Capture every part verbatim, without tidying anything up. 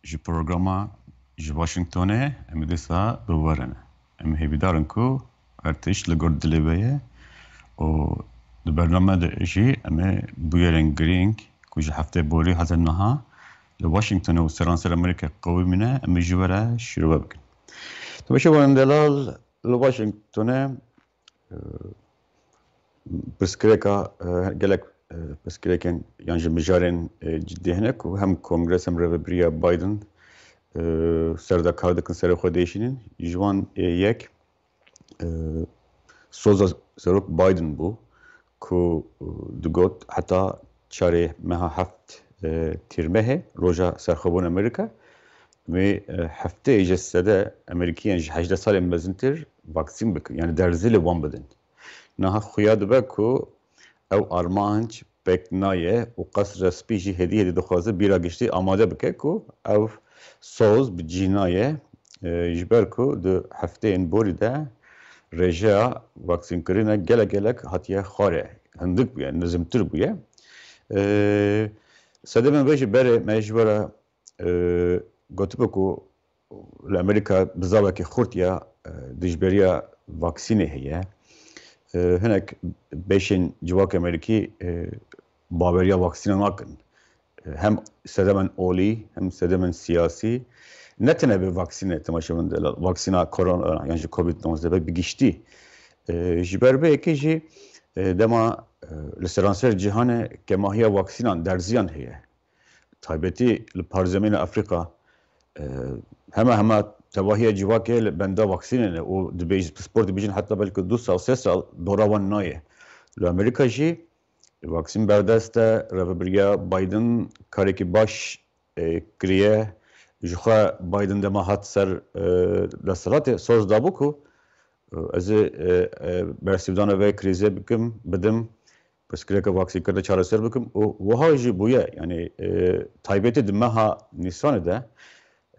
Ji programa ji Washingtonê em ê dîsa bi we re ne. Em hêvîdar in ku her tişt li gor dilê we ye û di bername de jî em ê bûyerên girîng ku ji heftê borî heta niha li Washingtonê û seranser Amerîkayê qewimîne, em ê ji we re şîrove bikin. Temaşevanên delal, li Washingtonê, e, pirsgirêka, e, gelek, e, pirsgirêkên yan jî mijarên, e, cidî hene ku hem Kongres hem rêvebiriya Biden, e, ser de kar dikin, serê xwe diêşînin. Ji wan, e, yek, e, soza Serok Biden bû ku, e, digot heta çarê meha heft, e, Tîrmehê, roja serxwebûna Amerîka, wê, e, heftê ji sede Amerîkiyan ji hejdeh salên mezintir vaksîn bikin, yani derzî li wan bidin. Niha xuya dibe ku ew armanc pêk nayê û qas resmî jî hêdî hêdî dixwaze bîra giştî amade bike ku ew soz bi cî nayê, e, ji ber ku di hefteyên borî de rêjeya vaksînkirinê gelek gelek hatiye xwarê, hindik bûye, nizimtir bûye. E, sedemên vê jî berê me ji we re, e, gotibe ku li Amerîka bizavekî xurt ya, e, dijberiya vaksînê heye. E, hinek beşên civakê Amerîkî, e, baweriya vaksîna nakin. E, hem sedemên olî, hem sedemên siyasî. Ne tene bi vaksînê, temaşevan delal, vaksîna korona, yan jî covid nozdeh be bi giştî. E, ji ber vê yekê jî, e, dema, e, li seranser cîhanê kemahiya vaksînan, derziyan heye. Taybetî li parzemîna Afrîka, e, hema hema tevahiya civakê li benda vaksînê ne û dibêj-, pispor dibêjin heta belkî du sal, sê sal dora wan nayê. Li Amerîka jî vaksîn berdest e, rêvebiriya Biden karekî baş, e, kiriye. Jixwe Biden dema hat ser, e, desthilatê soz dabû ku, e, ez ê, e, e, bersîvdana vê krîzê bikim, bidim, pirsgirêka vaksînkirinê çareser bikim û wiha jî bûye. Yani, e, taybetî di meha Nîsanê de,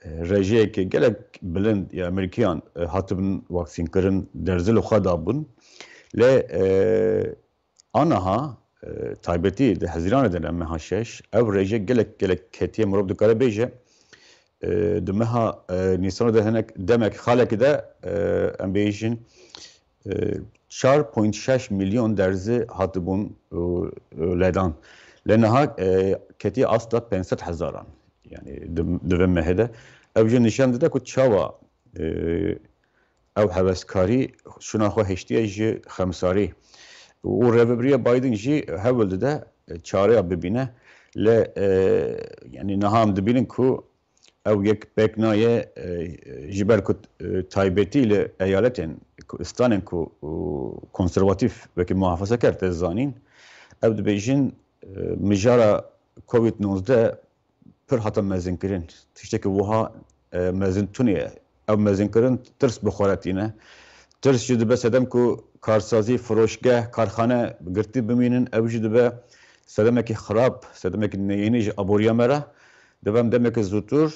e, rêjeyeke gelek bilind ya Amerîkiyan, e, hatibin vaksînkirin, derzî li xwe dabûn. Lê, e, aniha, e, taybetî di Hezîranê de ne meha şeş, ev rêje gelek, gelek ketiye, mirov dikare bêje, e, di meha, e, Nîsanê de hinek demek xalekê de, e, em bêjin, e, çar point şeş milyon derzî hatibûn, e, e, ledan. Lê niha, e, ketiye asta pênc sed hezaran. Yani di, di vê mehê de. Ev jî nîşan dide ku çawa, e, ew heveskarî şûna xwe hiştiye ji xemsarî. Û rêvebiriya Biden jî hewl dide, e, çareya bibîne. Lê, e, yani niha em dibînin ku ew yek pêk nayê, e, ji ber ku, e, taybetî li eyaletên ku, stanên ku, e, konservatîf wekî muhafazekar tê zanîn, ew dibêjin, e, mijara covid nozdeh pir hate mezinkirin. Tiştekî wiha, e, mezin tune ye. Ew mezinkirin tirs bi xwe re tîne. Tirs jî dibe sedem ku karsazî, firoşgeh, karxane girtî bimînin. Ew jî dibe sedemekî xirab, sedemekî neyênî ji aboriya me re. Dibe em demeke zûtir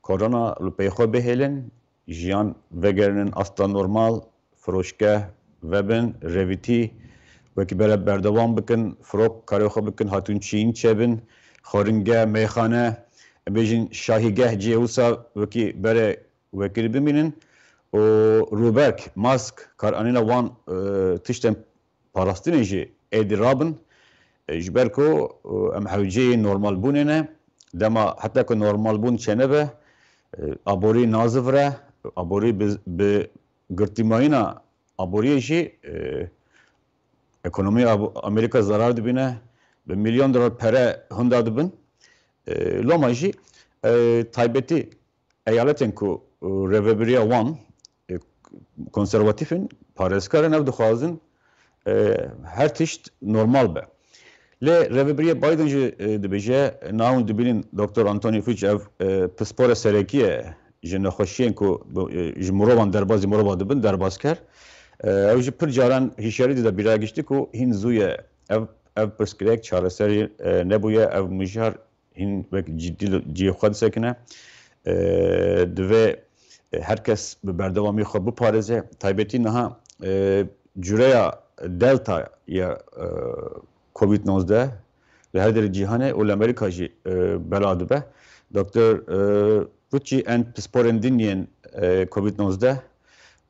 korona li pey xwe bihêlin, jiyan vegerinin asta normal, firoşgeh vebin, rêvîtî wekî bere berdewam bikin, firok karê xwe bikin, hatûnçîn çêbin, xwaringeh, mêxane, em bêjin şahîgeh cihê wisa wekî bere wekirî bimînin û rûberg, mask, karanîna wan, e, tiştên parastinê jî êdî rabin. E, ji ber ku, e, em hewceyê normalbûnê ne, dema heta ku normalbûn çênebe, e, aborî nazivire, aborî bi, bi girtîmayîna aboriyê jî, e, ekonomiya Ab-, Amerîka zarar dibîne, bi milyon dolar pere hinda dibin. E, loma jî, e, taybetî eyaletên ku, e, rêvebiriya wan, e, konservatîf in, parêzkar in, ev dixwazin, e, her tişt normal be. Lê rêvebiriya Biden jî, e, dibêje, nahûn dibînin doktor Anthony Fauci ev, e, pispora serekî ye ji nexweşiyên ku bi, e, ji mirovan derbazî mirova dibin, derbazker. E, ew jî pir caran hişyarî dide bîra giştî ku hîn zû ye. Ev, ev pirsgirêk çareserî, e, nebûye, ev mijar hîn wek cidî li cihê xwe disekine. E, divê, e, her kes bi berdewamî xwe biparêze. Taybetî niha, e, cureya Delta ya, e, covid nozdeh li her derê cîhanê û li Amerîka jî, e, bela dibe. Doktor Ruchi and pisporên din yên Covid nozdeh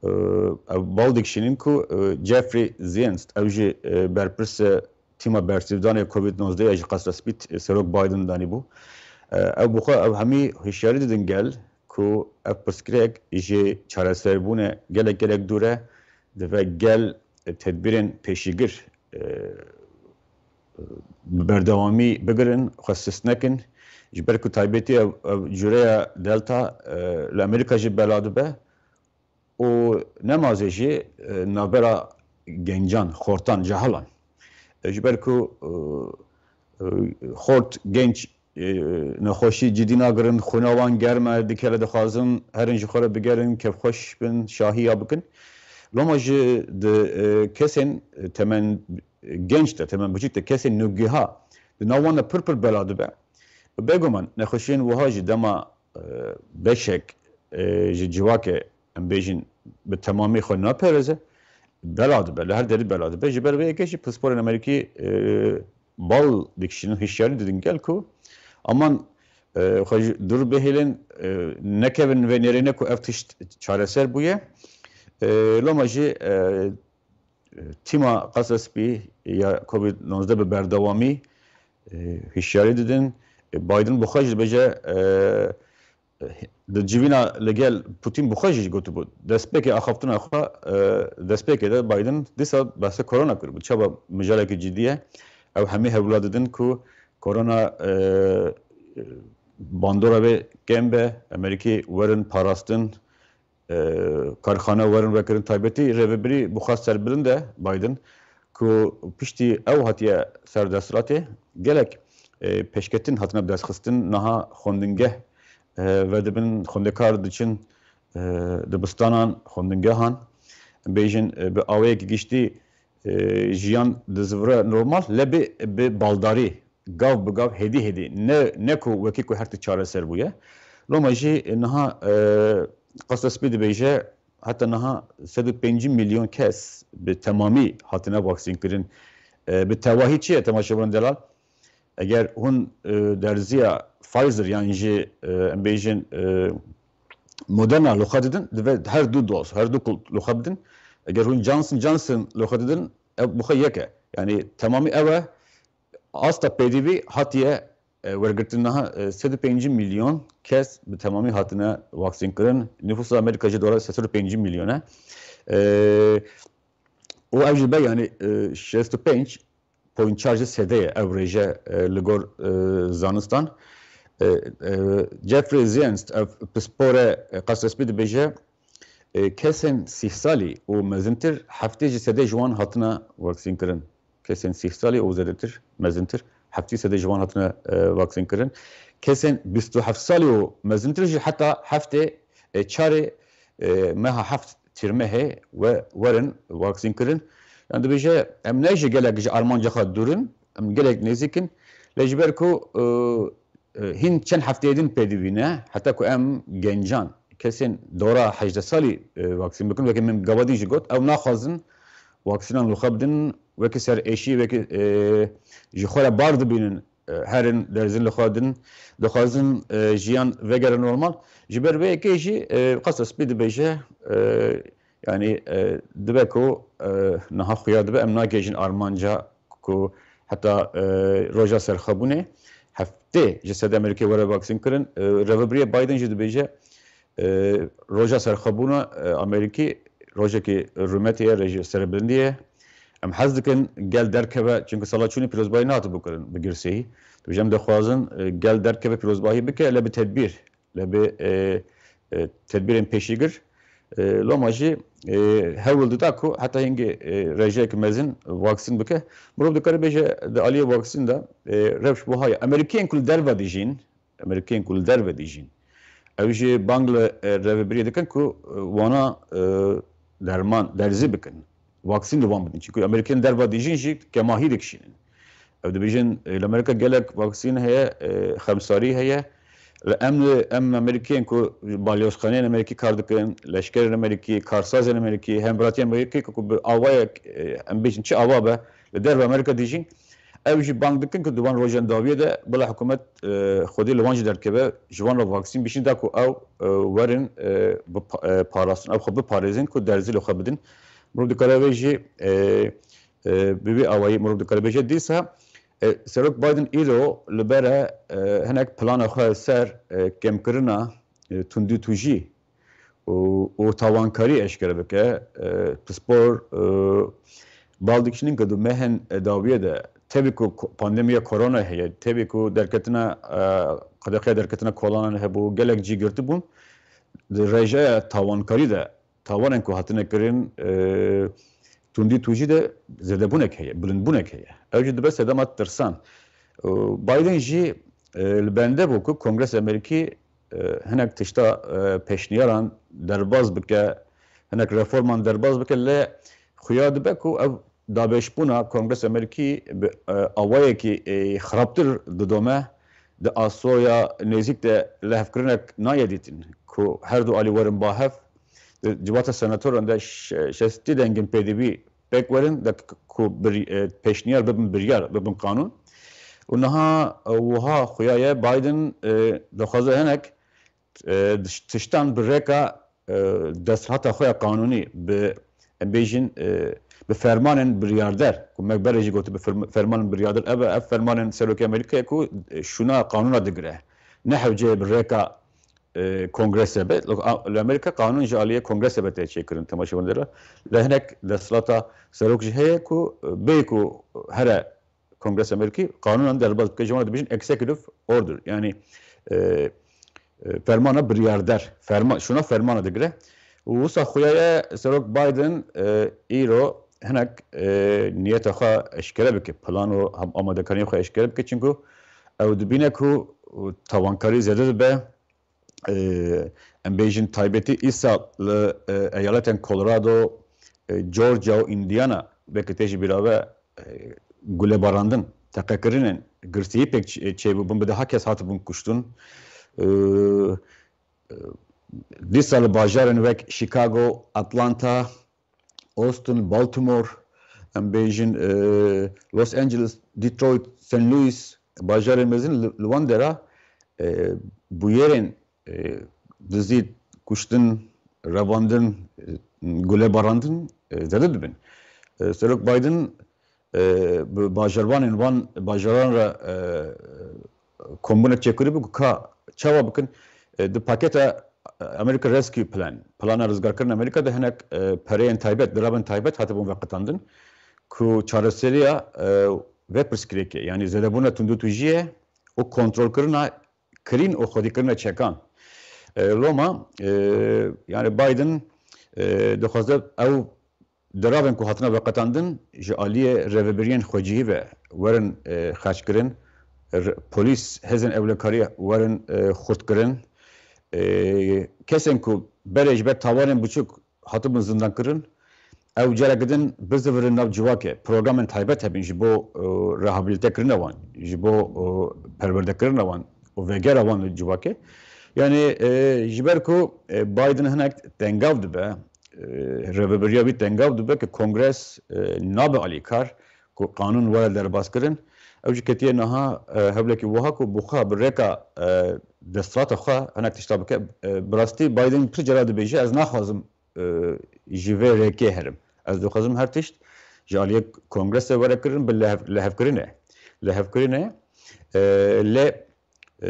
ew bal dikişînin ku Jeffrey Zients, ew jî berpirsê tîma bersivdanê Covid nozdeh ya ji Qesra Spî Serok Biden danîbû. Ew bi xwe ew hemî hişyarî didin gel ku ev pirsgirêk ji çareserbûnê gelek gelek dûr e, divê gel tedbîrên pêşîgir bi berdewamî bigirin, xwe sist nekin. Ji ber ku taybetî ev, ev cureya Delta li Amerîka jî bela dibe û nemazê jî navbera gencan, xortan, cehilan. Ji ber ku xort, genç nexweşî cidî nagirin, xwîna wan germ e, dikele dixwazin herin ji xwe re bigerin, kêfxweş bin, şahiya bikin. Loma jî di kesên temen genç de, temen biçûk de, kesên nûgiha di nav wan de pir pir bela dibe. Bêguman nexweşiyên wiha jî dema beşek ji civakê, em bêjin, bi temamî xwe napereze, bela dibe, li her derî bela dibe. Ji ber vê yekê jî pisporên Amerîkî bal dikişînin, hişyarî didin gel ku aman xwe ji dûr bihêlin, nekevin vê nêrîne ku ev tişt çareser bûye. Loma jî tîma Qesra Spî ya Covid nozdeh bi berdewamî hişyarî didin. Biden bi xwe jî dibêje, di civîna li gel Putin bi xwe jî gotibû, destpêkê axaftina xwe, destpêkê de Biden dîsa behsa korona kiribû. Çawa mijalekî cidî ye. Ew hemî hewla didin ku korona bandora vê kêm be, Amerîkî werin parastin, karxane werin vekirin, taybetî rêvebirî bi xwe serbilind e Biden, ku piştî ew hatiye ser desthilatê, gelek pêşketin hatine bidestxistin, niha xwendingeh vedibin, xwendekar diçin dibistanan, xwendingehan. Em bêjin, bi awayekî giştî jiyan dizivire normal, lê bi, bi baldarî, gav bi gav, hêdî hêdî, ne, ne ku wekî ku her tişt çareser bûye. Loma jî niha Qesra Spî dibêje, heta niha sed û pêncî milyon kes bi temamî hatine vaksînkirin. Bi tevahî çi ye, temaşevanên delal? Eger hûn derziya Pfizer yan jî, em bêjin, Moderna li xwe didin, divê her du doz, her du kul li xwe bidin. Eger hûn Johnson Johnson li xwe didin, ev bi xwe yek e. Yanî temamî ew e, asta pêdivî hatiye wergirtin. Niha sed û pêncî milyon kes bi temamî hatine vaksînkirin. Nifûsa Amerîka jî dora sed û pêncî milyon e. Û ev jî be, yanî şêst û pênc point çar ji sedeyê ev rêje li gor zanistan. Jeffrey Zients, ev pispore Qesra Spî dibêje, kesên sîh salî û mezintir heftê ji sedê ji wan hatine vaksînkirin. Kesên sîh salî û zêdetir, mezintir, heftê sedê ji wan hatine vaksînkirin. Kesên bîst û heft salî û mezintir jî heta heftê çarê meha heft Tîrmehê we werin vaksînkirin. Yan dibêje, em ne ji gelek ji armanca xwe dûr in, em gelek nêzîk in. Lê ji ber ku hîn çend hefteyê din pêdivî ne, heta ku em gencan, kesên dora hejdeh salî vaksîn bikin, wekî min gava din jî got, ew naxwazin vaksînan li xwe bidin, wekî ser êşî, wekî ji xwe re bar dibînin, herin derzin li xwe din, dixwazin jiyan vegere normal. Ji ber vê yekê jî Qesra Spî dibêje, yanî dibe ku niha xuya dibe, em nagihêjin armanca ku heta roja serxwebûnê heftê ji sedê Amerîkê were vaksîn kirin. Rêvebiriyê Biden jî dibêje, roja serxwebûna Amerîkî rojekî rûmetê ye, rêje serebilindî ye. Em hez dikin gel derkeve, çunku sala çûnê pîrozbahî nehatibû kirin bi girseyî. Dibêje em dixwazin gel derkeve, pîrozbahî bike, lê bi tedbîr, lê bi tedbîrên pêşîgir. Loma jî hewl dida ku heta hingê rêjeyek mezin vaksîn bike. Mirov dikare bêje di aliyê vaksîn de rewş buha ye. Amerîkiyên ku li derve dijîn, Amerîkiyên ku li derve dijîn, ew jî bang li rêvebiriyê dikin ku wana derman, derzî bikin, vaksîn li wan bidin. Çunku Amerîkiyên derve dijîn jî kemahî dikişînin. Ew dibêjin, li Amerîka gelek vaksîn heye, xemsarî heye. Em, em Amerîkiyên ku balyozxaneyên Amerîkî kar dikin, leşkerên Amerîkî, karsazên Amerîkî, hembiratiyên Amerîkî ku bi awayek, em bêjin çi awa be, li derve Amerîka dijîn, Ew jî bang dikin ku di van rojan dawiyê de bila hikûmet, e, xwedî li wan jî derkeve, ji wan re vaksîn bişîn da ku ew, e, werin, e, bi pa-, e, parastin, ew xwe biparêzin ku derzî li xwe bidin. Mirov dikare vê jî, e, e, bi vî awayî mirov dikare bêje. Dîsa, e, Serok Biden îro li ber e, e, hinek plana xwe ser, e, kêmkirina, e, tundî tûjî û, û tawankarî eşkere bike. E, pispor, e, bal dikişînin ku di mehên dawiyê de, tevî ku ko-, pandemiya korona heye, tevî ku derketina, e, qedexiya derketina kolanan hebû, gelek cî girtibûn, di rêjeya tawankarî de tawanên ku hatine kirin, e, tundî tûjî de zêdebûnek heye, bilindbûnek heye. Ew jî dibe sedema tirsan. E, Biden jî, e, li bende bû ku Kongresa Amerîkî, e, hinek tişta, e, pêşniyaran derbas bike, hinek reforman derbas bike, lê xuya dibe ku ev dabêşbûna Kongresa Amerîkî bi, e, awayekî, e, xirabtir didome, di asoya nêzîk de lihevkirinek nayê dîtin ku her du alî werin ba hev. Di civata senatoran de şe-, şestî dengên pêdivî pêk werin, de k-, ku bir, e, pêşniyar bibin biryar, bibin qanûn. Û niha, e, wiha xuya ye, Biden, e, dixwaze hinek, e, diş-, tiştan bi rêka, e, desthilata xwe ya qanûnî, bi, em bêjin, e, bi fermanên biryarder, ku me berê jî gotibe, ferm-, fermanên biryarder, ev, ev fermanên Serokê Amerîkayê ku, e, şûna qanûna digire. Ne hewce bi rêka, e, Kongrese be. Li Amerîka qanûn ji aliyê Kongrese be tê çêkirin, temaşevan dera. Lê hinek desthilata serok jî heye ku, e, bê ku here Kongresa Amerîkî qanûnan derbas bike, ji wan re dibêjin executive order. Yanî, e, e, fermana biryarder. Ferma-, şûna fermana digire. Û wisa xuya ye Serok Biden, e, îro hinek, e, niyeta xwe eşkere bike. Plan û hem-, amadekariyên xwe eşkere bike. Çimku ew dibîne ku tawankarî zêde dibe. E, em bêjin taybetî îsal li, e, eyaletên Colorado, e, Georgia û Indiana, belkî tê ji bîra ve, e, gulebarandin, teqekirinên girsiyî pêk ç-, çêbûbûn, bi deha kes hatibûn kuştin. E, e, dîsa li bajarên wek Chicago, Atlanta, Austin, Baltimore, em bêjin, e, Los Angeles, Detroit, Saint Louis, bajarên mezin li, li wan dera, e, bûyerên, e, dizî, kuştin, revandin, e, gulebarandin, e, zêde dibin. E, Serok Biden, e, bi bajarvanên wan bajaran re, e, kombûnek çêkiribû ku ka çawa bikin, e, di paketa, e, America Rescue Plan, plana rizgarkirina Amerîka de hinek, e, pereyên taybet, dirabên taybet hatibûn veqetandin ku çareseriya, e, vê pirsgirêkê, yanî zêdebûna tundûtûjiyê û kontrolkirina kirîn û xwedîkirina çekan. E, loma, e, yani Biden, e, dixwaze ew diravên ku hatine veqetandin ji aliyê rêvebiriyên xwecihî ve werin, e, xerckirin, r-, polîs, hêzên ewlekariyê werin, e, xurtkirin. E, kesên ku berê ji ber tawanên biçûk hatibûn zindankirin, ew careke din bizivirin nav civakê. Programên taybet hebin ji bo, e, rehabilitekirina wan, ji bo, e, perwerdekirina wan û vegera wan li civakê. Yani, e, ji ber ku, e, Biden hinek tengav dibe, e, rêvebiriya wî tengav dibe ku Kongres, e, nabe alîkar ku qanûn were derbas kirin. Ew jî ketiye niha, e, hewlekî wiha ku bi xwe bi rêka, e, desthilata xwe hinek tişta bike. E, bi rastî Biden pir cara dibêje, ez naxwazim, e, ji vê rêkê herim. Ez dixwazim her tişt ji aliyê Kongresê were kirin bi lihev-, lihevkirinê. Lihevkirinê, e, lê, e,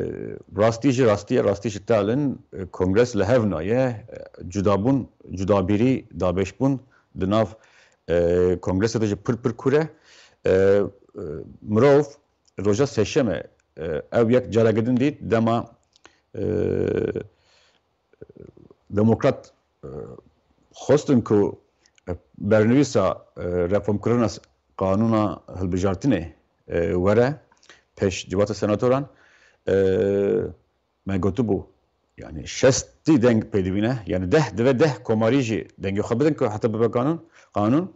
rastî jî rastî ye, rastî ji Stalin, e, Kongres li hev naye, e, cudabûn, cudabîrî, dabêşbûn di nav, e, Kongresê de jî pir pir kûr e. E, e, mirov roja sêşemê, e, ew yek careke din dît, dema, e, Demokrat, e, xwestin ku, e, bernivîsa, e, reformkirina s-, qanûna hilbijartinê, e, were pêş civata senatoran, e, me gotibû, yani şestî deng pêdivî ne, yani deh, divê deh komarî jî dengê xwe bidin ku heta bibe qanûn, qanûn,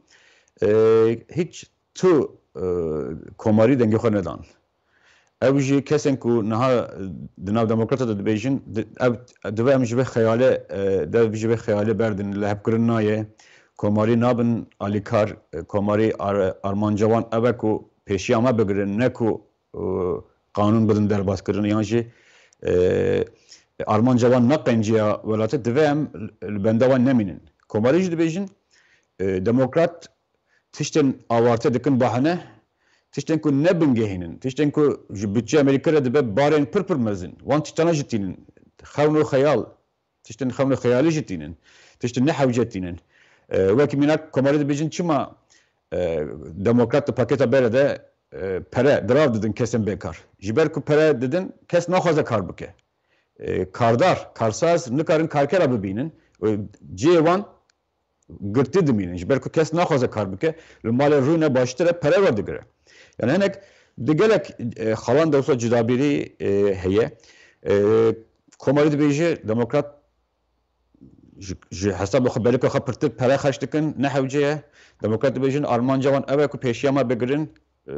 e, hiç tu, e, komarî dengê xwe nedan. Ew jî kesên ku niha di nav demokrata de dibêjin, di-, ev, divê em ji vê xeyalê, e, dev ji vê xeyalê berdin, lihevkirin nayê, komarî nabin alîkar, e, komarî ar-, armanca wan ev e ku pêşiya me bigirin, ne ku e, qanûn bidin derbas kirin, yan jî e, armanca wan ne qenciya welatê, divê em li benda wan nemînin. Komarî jî dibêjin, e, demokrat tiştên awarte dikin bahane, tiştên ku ne bingehîn in, tiştên ku ji budçeya Amerîka re dibe barên pir pir mezin, wan tiştana jî tînin, xewn û xeyal, tiştên xewn û xeyalî jî tînin, tiştên ne hewce tînin. E, wekî mînak komarî dibêjin çima e, demokrat di pakêta bere de e, pere, dirav didin kesên bêkar. Ji ber ku pere didin, kes naxwaze kar bike. E, kardar, karsaz nikarin karkera bibînin. E, cihê wan girtî dimînin. Ji ber ku kes naxwaze kar bike, li malê rûne baştir e, pere werdigire. Yani hinek di gelek e, xalan de wisa cudabîrî e, heye. E, Komarî dibêje demokrat ji, ji hesabê xwe, berîka xwe pirtir pere xerc dikin, ne hewce ye. Demokrat dibêjin armanca wan ew e ku pêşiya me bigirin, e,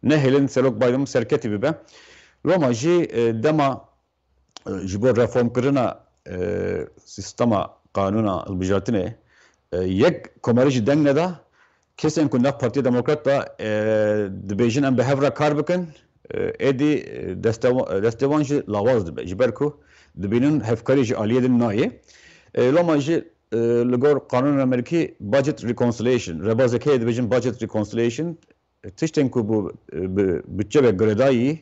nehêlin Serok Biden serketî bibe. Loma jî e, dema e, ji bo reformkirina e, sîstema qanûna hilbijartinê e, yek komarî jî deng neda. Kesên ku nav Partiya Demokrat de e, dibêjin em bi hev re kar bikin, e, êdî e, deste wa-, destê wan jî lawaz dibe. Ji ber ku dibînin hevkarî ji aliyê din nayê. E, loma jî e, li gor qanûnên Amerîkî budget reconciliation, rebazek heye dibêjin budget reconciliation, tiştên ku bi, bi budçe ve girêdayî,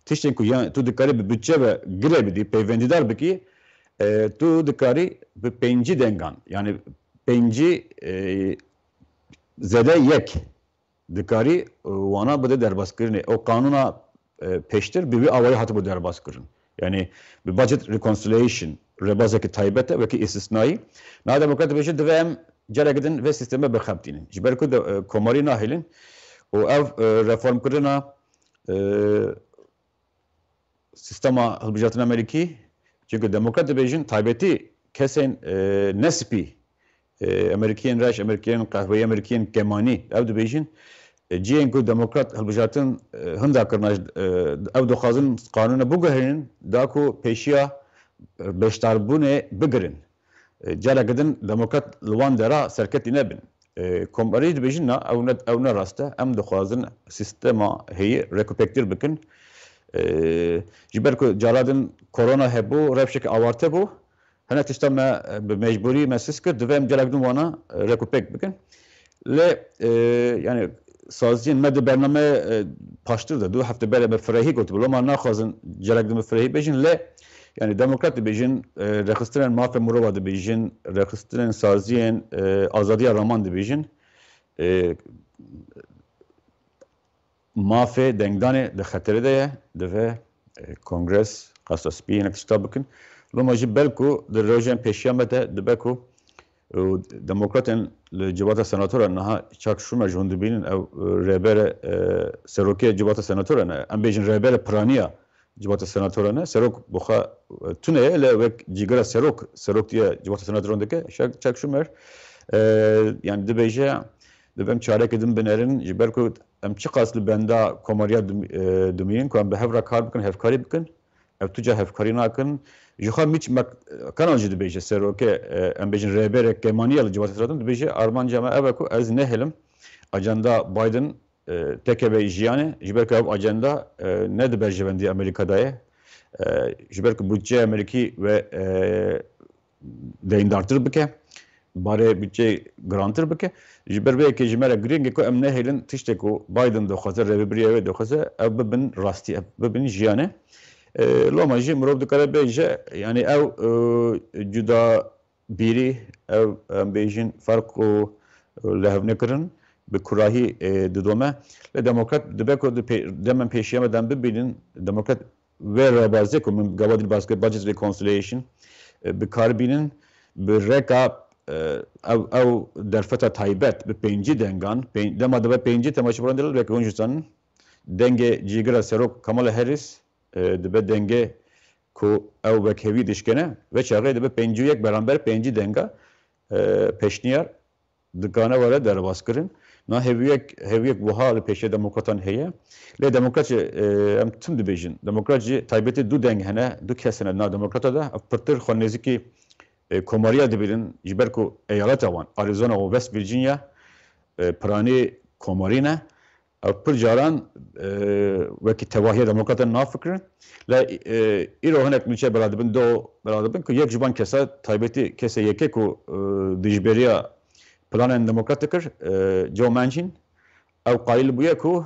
tiştên ku yan tu dikarî bi budçe ve girê bidî, peywendîdar bikî, e, tu dikarî bi pêncî dengan, yani pêncî e, zede yek dikarî e, wana bide derbas kirinê. O qanûna e, pêştir bi wî awayî hatibû derbas kirin. Yani bi budget reconciliation, rêbazeke taybet e, wekî îstisnayî. Niha demokrat dibêje divê em careke din vê sîsteme bixebitînin. Ji ber ku de, e, komarî nahêlin û ev e, reformkirina e, sîstema hilbijartina Amerîkî, çunku demokrat dibêjin taybetî kesên e, ne spî, e, Amerîkiyên reş, Amerîkiyên qehweyî, Amerîkiyên kemanî, ew dibêjin, e, cihên ku demokrat hilbijartin e, hinda kirina, e, ew dixwazin qanûne biguherînin, da ku pêşiya beşdarbûnê bigirin. E, careke din demokrat li wan dera serketî nebin. E, komarî dibêjin na, ew ne, ew ne rast e. Em dixwazin sîstema heyî rekûpêktir bikin. E, ji ber ku cara din korona hebû, rewşeke awarte bû. Hene tişta me, e, bi mecbûrî me siz kir, divê em carek din wana, e, rekûpêk bikin. Lê, e, yani saziyên me di bername, e, paştir de, du hefte berê me firehî gotibû. Loma naxwazin carek din bi firehî bêjin, lê yani demokrat dibêjin, e, rêxistinên mafê mirova dibêjin, rêxistinên saziyên, e, azadiya raman dibêjin. E, mafê dengdanê di xeterê de ye, divê, e, Kongres qasra spî hinek tişta bikin. Loma jî belku di rojên pêşiya me de dibe ku, e, demokratên li civata senatoran niha Chuck Schumer ji hûn dibînin, ew, e, rêberê, e, serokê civata senatoran e. Em bêjin rêberê piraniya civata senatoran e. Serok bi xwe, e, tune ye, lê wek cîgira serok, seroktiya civata senatoran dike, Chuck, Chuck Schumer. E, yani dibêje, divê em çarekê din binerin, ji ber ku em çiqas li benda komariya dim-, e, dimînin ku em bi hev re kar bikin, hevkarî bikin, ev tu ca hevkarî nakin. Ji xwe Mitch McConnell jî dibêje, serokê, e, em bêjin rêberê kêmaniya li civata senatoran, dibêje armanca me ev e ku ez nehêlim ajanda Biden e, tekeve jiyanê, ji ber ku ev ajenda, e, ne di berjevendiya Amerîka de ye. E, ji ber ku budçeya Amerîkî ve, e, deyndartir bike, barê budçeyê girantir bike. Ji ber vê yekê ji me re girîng e ku em nehêlin tiştê ku Biden dixwaze, rêvebiriya wê dixwaze, ev bibin rastî, ev bibin jiyanê. E, loma jî mirov dikare bêje, yani ew, e, cuda bîrî, ew, em bêjin, ferq û lihevnekirin bi kurahî, e, didome. Lê demokrat dibe ku di pê-, demên pêşiya me dem bibînin, demokrat vê rêbazê ku min gava dî bas kir, budget reconciliation, e, bi kar bînin, bi rêka, e, ew, ew derfeta taybet bi pêncî dengan, pê-, dema dibe pêncî, temaşevaran dil weke hûn jî zanin, dengê cîgira serok Kamala Harris, e, dibe dengê ku ew wekhevî dişkene, ve çaxê dibe pêncî û yek beramber pêncî denga, e, pêşniyar dikane were derbas kirin. Na heviyek, heviyek wiha li pêşiya demokratan heye. Lê demokrat jî, e, em tim dibêjin. Demokrat jî taybetî du deng hene, du kes hene na demokrata de. Ev pirtir xwe nêzîkî, e, komariya dibînin, ji ber ku eyaleta wan, Arizona û West Virginia, e, piranî komarî ne. Ew pir caran, e, wekî tevahiya demokratan nafikirin. Lê, e, îro hinek nûçe bela dibin, do bela dibin ku yek ji van kesa taybetî, kesê yekê ku, e, dijberiya planên demokrat dikir, e, Joe Manchin, ew qayîl bûye ku,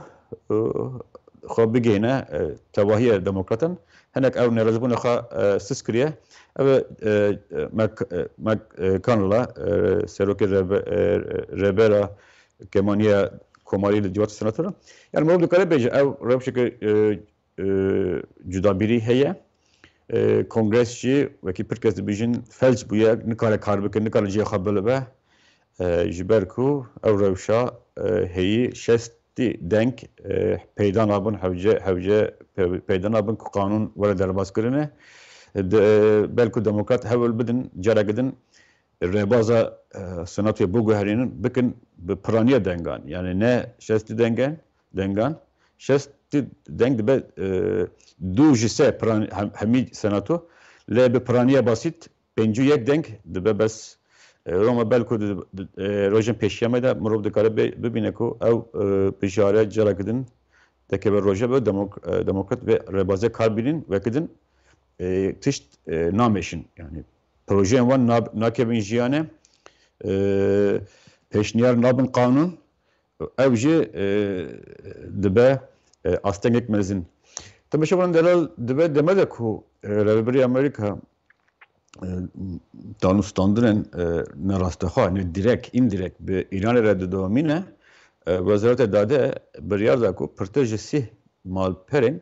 e, xwe bigihîne, e, tevahiya demokratan. Hinek ew nerazîbûna xwe, e, siz kiriye. Ev e, e, Mac-, e, McConnell, e, serokê rebe-, e, rêbera kêmaniya komarî li Civata Senatoran. Yani mirov dikare bêje ew rewşeke, e, e, cudabîrî heye. E, Kongres jî wekî pir kes dibêjin felç bûye, nikare kar bike, nikare cihê xwe bilive. E, ji ber ku ew rewşa, e, heyî şestî deng, e, peyda nabin, hewce, hewce pe-, peyda nabin ku qanûn were derbazkirinê. De, belku demokrat hewl bidin, careke din rêbaza, e, senatoyê biguherînin, bikin bi piraniya dengan. Yani ne şestî dengan, dengan, şestî deng dibe, e, du ji se piran-, hem-, hemî senato, lê bi piraniya basît pêncî û yek deng dibe bes. E, Roma belku di, di, e, rojên pêşiya me de mirov dikare bê-, bibîne ku ew, e, bijare careke din dekeve roje be demok-, e, demokrat vê rêbazê kar bînin, wekî din, e, tişt, e, nameşin. Yani projeyên wan nab-, nakevin jiyane, e, pêşniyar nabin qanûn, ew jî, e, dibe, e, astengek mezin. Temeşevanên delal, dibe deme de ku, e, Rêvebirî Amerîka, e, danûstandinên, e, ne rastexwe, ne direk, indirek bi Îranê re didomîne, e, Wezareta Dade biryar da ku pirtir ji sîh malperên,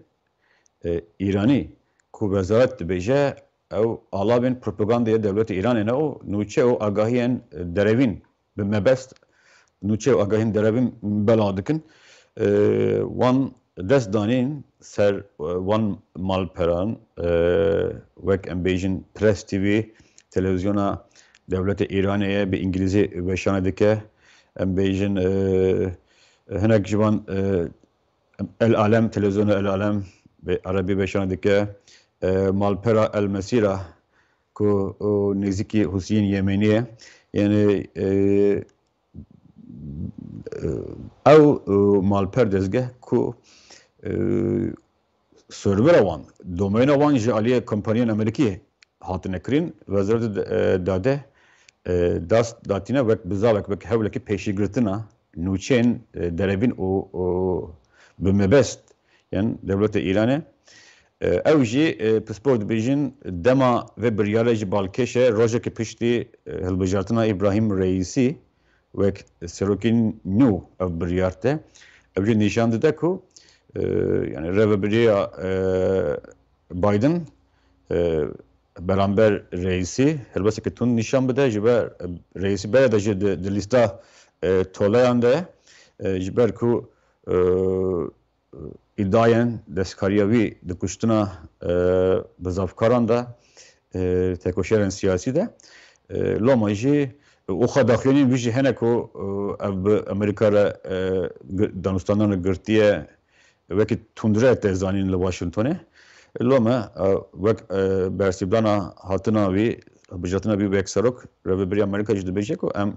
e, Îranî ku wezaret dibêje ew alavên propagandaya dewleta Îranê ne û nûçe û agahiyên derevîn bi mebest nûçe û agahiyên derevîn belav dikin. E, wan dest danîn ser, e, wan malperan, e, wek em bêjin Press T V, televîzyona dewleta Îranê ye, bi îngilîzî weşane dike. Em bêjin, e, hinek ji van, e, El Alem, televîzyona El Alem bi erebî weşane dike. E, malpera El Mesîra ku, o, nêzîkî Husiyên Yemenî ye. Yani, e, e, ew, e, malper dezgeh ku, e, servera wan, domeyna wan ji aliyê kompaniyên Amerîkî hatine kirin, Wezareta, e, Dade, e, dast datîne wek bizavek, wek hewlekî pêşîgirtina nûçeyên, e, derevîn û, û bi mebest yên dewleta Îranê. E, ew jî, e, pispor dibêjin, dema vê biryarê ji balkêş e, rojekê piştî, e, hilbijartina Îbrahîm Reîsî wek serokên nû ev biryar te. Ev jî nîşan dide ku, e, yani rêvebiriya, e, Biden, e, beramber Reîsî helbesteke tund nîşan bide, ji ber, e, Reîsî bere de jî di, di lîsta, e, toleyan de, e, ji ber ku, e, îdayên destkariya wî di kuştina, e, bizavkaran de, e, tekoşerên siyasî de, e, loma jî û xwe daxuyanîn wî jî hene ku, e, ev bi Amerîka re, e, gi-, danûstandan re girtiye, wekî tundre te zanîn li Washingtonê. Loma, e, wek, e, bersîvdana hatina wî, hilbijartina wî wek serok, rêvebiriya Amerîka jî dibêje ku em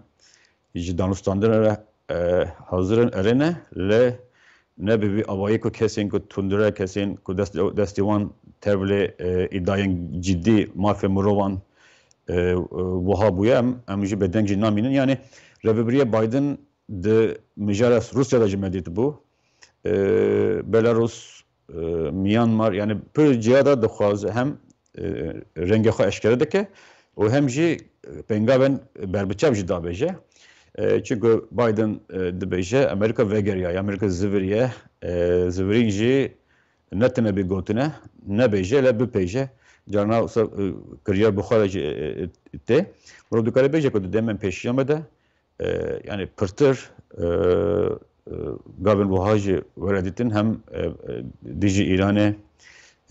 ji danûstandinê re, e, hazir in, erê ne, lê ne bi vî awayî ku kesên ku tundre, kesên ku dest, destê wan tevlê, e, îdayên cidî mafê mirovan, e, e, wiha bûye, em, em jî bêdeng jî namînin. Yani rêvebiriya Biden di mijara Rûsya de jî me dîtibû. E, Belarus, e, Myanmar, yani pir ciya de dixwaze hem, e, rengê xwe eşkere dike û hem jî pengavên berbiçav jî dabêje. E, çunku Biden, e, dibêje, Amerîka vegeriyaye, Amerîka ziviriye, e, zivirîn jî ne tune bê gotine, nebêje, lê bipêje. Carna wisa, e, kiryar bi xwe re jî, e, e, tê. Mirov dikare bêje ku di demên pêşiya me de, e, yani pirtir, e, e, gavên wiha jî were dîtin, hem, e, e, dijî Îranê,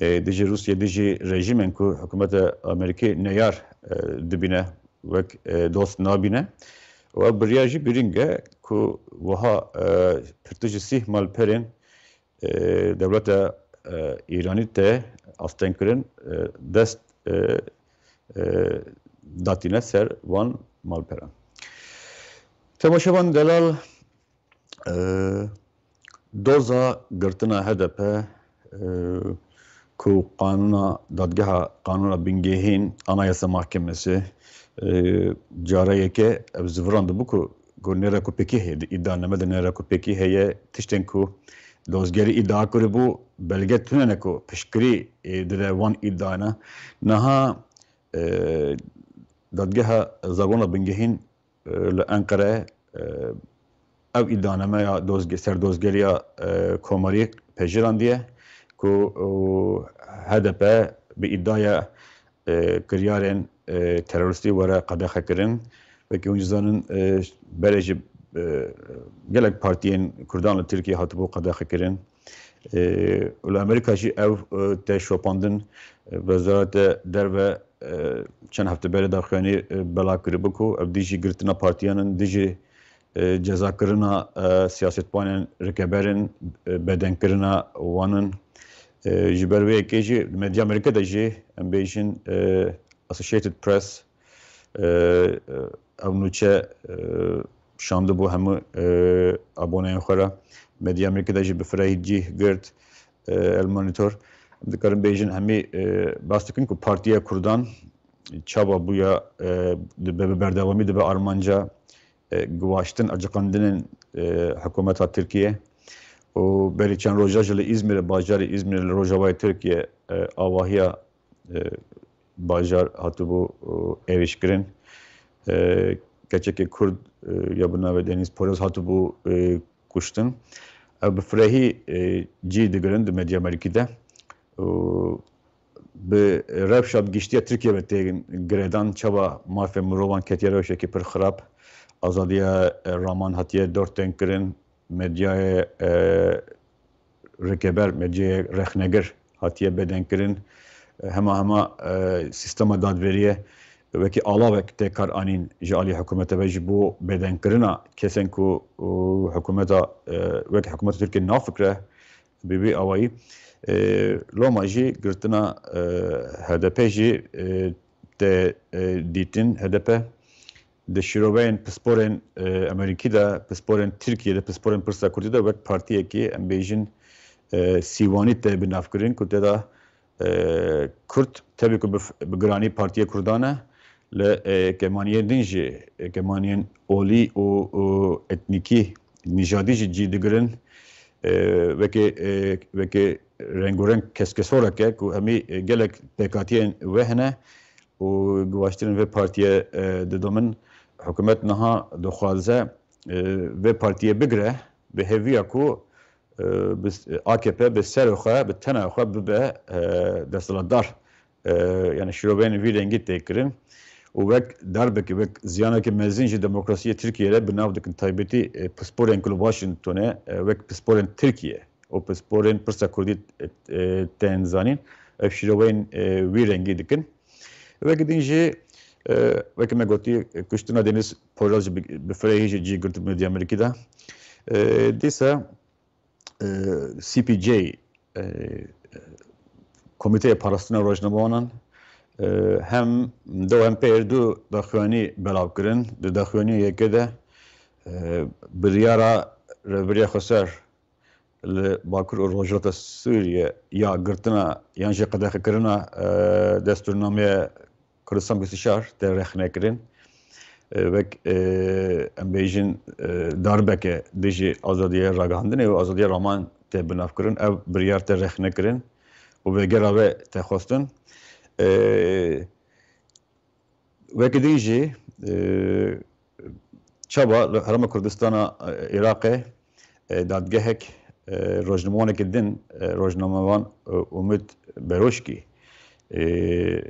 e, dijî Rûsya, dijî rejîmên ku hikûmeta Amerîkî neyar, e, dibîne, wek, e, dost nabîne. Û ev biryar jî girîng e ku wiha, e, pirtir ji sîh malperên, e, dewleta, e, Îranî te asteng kirin, e, dest, e, e, datîne ser wan malperan. Temaşevan delal, e, Doza girtina H D P, e, ku qanûna dadgeha, qanûna bingehîn, Anayasa Mahkemesi, e, cara yeke ev ziviran dibû ku, ku nêra ku pêkî heye, di îdianame de nêra ku pêkî heye, tiştên ku dozgerî îdia kiribû, belge tune ne ku piştgirî, e, dide wan îdiana. Niha, e, dadgeha zagona bingehîn, e, li Enqere, e, ev îdianame ya dozge-, serdozgeriya, e, komarî pejîrandiye ku, e, H D P bi îdiaya, e, kiryarên, e, terorîstî were qedexekirin. Wekî hûn jî zanin, e, berê jî, e, gelek partiyên Kurdan li Tirkiye hatibû qedexekirin. E, û li Amerîka jî ev, e, tê şopandin, e, Wezareta Derve, e, çend hefte berê daxuyanî, e, belav kiribû ku ev dijî girtina partiyan in, dijî, e, cezakirina, e, siyasetvanên rikeber in, e, bedenkirina wan in. E, ji ber vê yekê jî di medya Amerîka de jî em bêjin, e, Associated Press, e, e, ev nûçe, e, şandibû hemû, e, aboneyên xwe re. Medya Amerîka de jî bi firehî cîh girt, e, El Monitor. Em dikarin bêjin hemî, e, behs dikin ku Partiya Kurdan çawa bûya, e, dibe bi berdewamî dibe armanca, e, guwaştin, eciqandinên, e, hikûmeta Tirkiye. Û berî çend roja jî li Îzmîrê, bajarê Îzmîrê li rojavayê Tirkiye, e, avahiya, e, bajar hatibû, e, êrîşkirin. E, keçekê Kurd, e, ya bi navê Deniz Poyraz hatibû, e, kuştin. Ev bi firehî, e, cî digirin di medya Amerîkî de. Û bi rewşa bi giştiya Tirkiye ve tê girêdan, çawa mafê mirovan ketiye rewşekî pir xirab. Azadiya, e, raman hatiye dortênkirin, medyayê, e, rikeber, medyayê rexnegir hatiye bedenkirin. E, hema hema, e, sîstema dadveriyê wekî alavek tê kar anîn ji alî hikûmete ve ji bo bedenkirina kesên ku, û, hikûmeta, e, wekî hikûmeta Tirkiye nafikire bi vî awayî. E, loma jî girtina, e, H D P jî, e, tê, e, dîtin. H D P di şîroveyên pisporên, e, Amerîkî de, pisporên Tirkiye de, pisporên pirsa Kurdî de wek partiyekî, em bêjin, e, sîwanî tê binavkirin, ku tê de, e, Kurd tevî ku bi, bi giranî partiyê Kurdan e, li, e, kemaniyên din jî, e, kemaniyên olî û, û etnîkî, nîjadî jî cî digirin. E, wekî, e, wekî rengûreng keskesorek e ku hemî, e, gelek pêkhatiyên wê hene û guvaştirên vê partiye, e, didomin. Hikûmet niha dixwaze, e, vê partiye bigire, bi hêviya ku, e, bi, A K P bi serê xwe, bi tena xwe bibe, e, desthilatdar. E, yani şîroveyên vî rengî tê kirin. Û wek darbekî, wek ziyanekî mezin ji demokrasiyê Tirkiye re bi nav dikin. Taybetî, e, pisporên ku li Washingtonê, e, wek pisporên Tirkiye û pisporên pirsa Kurdî, e, e, tên zanîn, ev şîroveyên, e, wî rengî dikin. Wekî din jî, e, wekî me gotî, kuştina Deniz Poyraz jî bi, bi firehî jî cî girt medya Amerîkî de. E, dîsa, e, C P J, e, Komîteya Parastina Rojnamevanan, e, hem do hem pêr du daxuyanî belav kirin. Di daxuyanîya yekê de, e, biryara Rêveberiya Xweser li Bakur û Rojhilata Sûriye ya girtina yan jî qedexekirina, e, destûrnameya Kurdistan bîst û çar tê rexnekirin. E, wek, e, em bêjin, e, darbeke dijî azadiya ragihandinê û azadiya raman tê binavkirin. Ev biryar tê rexnekirin û vêgera wê tê xwestin. E, Wekî din jî, e, çawa li Herêma Kurdistana, e, Iraqê, e, dadgehek, e, rojnamevanekî din, e, rojnamevan, e, Umut Beroşkî, e,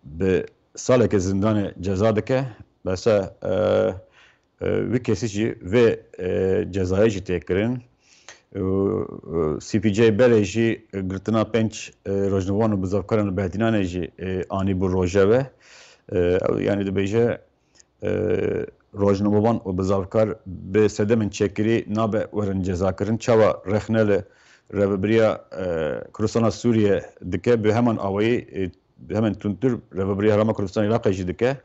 bi saleke zindanê ceza dike, bese, e, e, wî kesî jî vê, e, cezayê jî tê kirin. Û, e, C P J berê jî girtina pênc, e, rojnamevan û bizavkaran li Behdînanê jî, e, anî bû rojeve. E, ew, yanî dibêje, e, rojnamevan û bizavkar bi sedemên çekirî nabe werin cezakirin. Çawa rexne li Rêveberiya, e, Kurdistana Sûriye dike, bi heman awayî, e, bi hemen tundtir Rêveberiya Herêma Kurdistana Iraqê jî dike,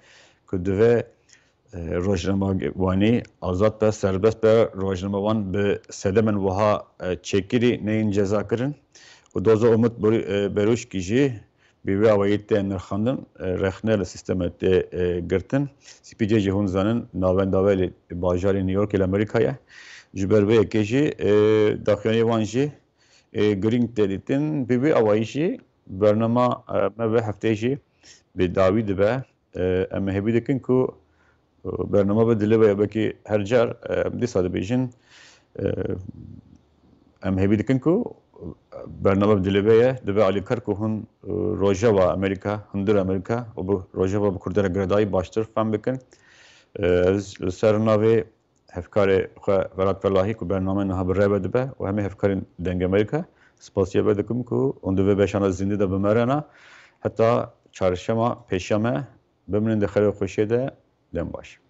ku divê e, rojnamevanî azad be, serbest be, rojnamevan bi sedemên wiha, e, çêkirî neyên cezakirin. Û doza Umut Ber-, e, Beruşkî jî bi vî awayî tê nirxandin, e, rexne li sîstemê tê, e, girtin. Spî cê jî hûn zanin, navenda wê li bajarê New Yorkê li Amerîka ye. Ji ber vê yekê jî, e, daxuyaniyê wan jî, e, girîng tê dîtin. Bi vî awayî jî bernama, e, me vê hefteyê jî bi dawî dibe. E, em hêvî dikin ku, e, bernama bi dilê ve ye, belkî her car, e, em dîsa dibêjin, e, em hêvî dikin ku bernama bi dilê ve ye, dibe alîkar ku hûn, e, rojeva Amerîka, hundir Amerîka û bi rojeva bi Kurdan re girêdayî baştir fehm bikin. E, ez li ser navê hevkarê xwe Velat Felahî ku bername niha bi rê ve dibe û hemî hevkarên Dengê Amerîka spasiya ve dikim ku hûn di vê beşana zindî de bi me re ne heta çarşema, pêşeme. Bimînin di xêr û xweşiyê de, dem baş.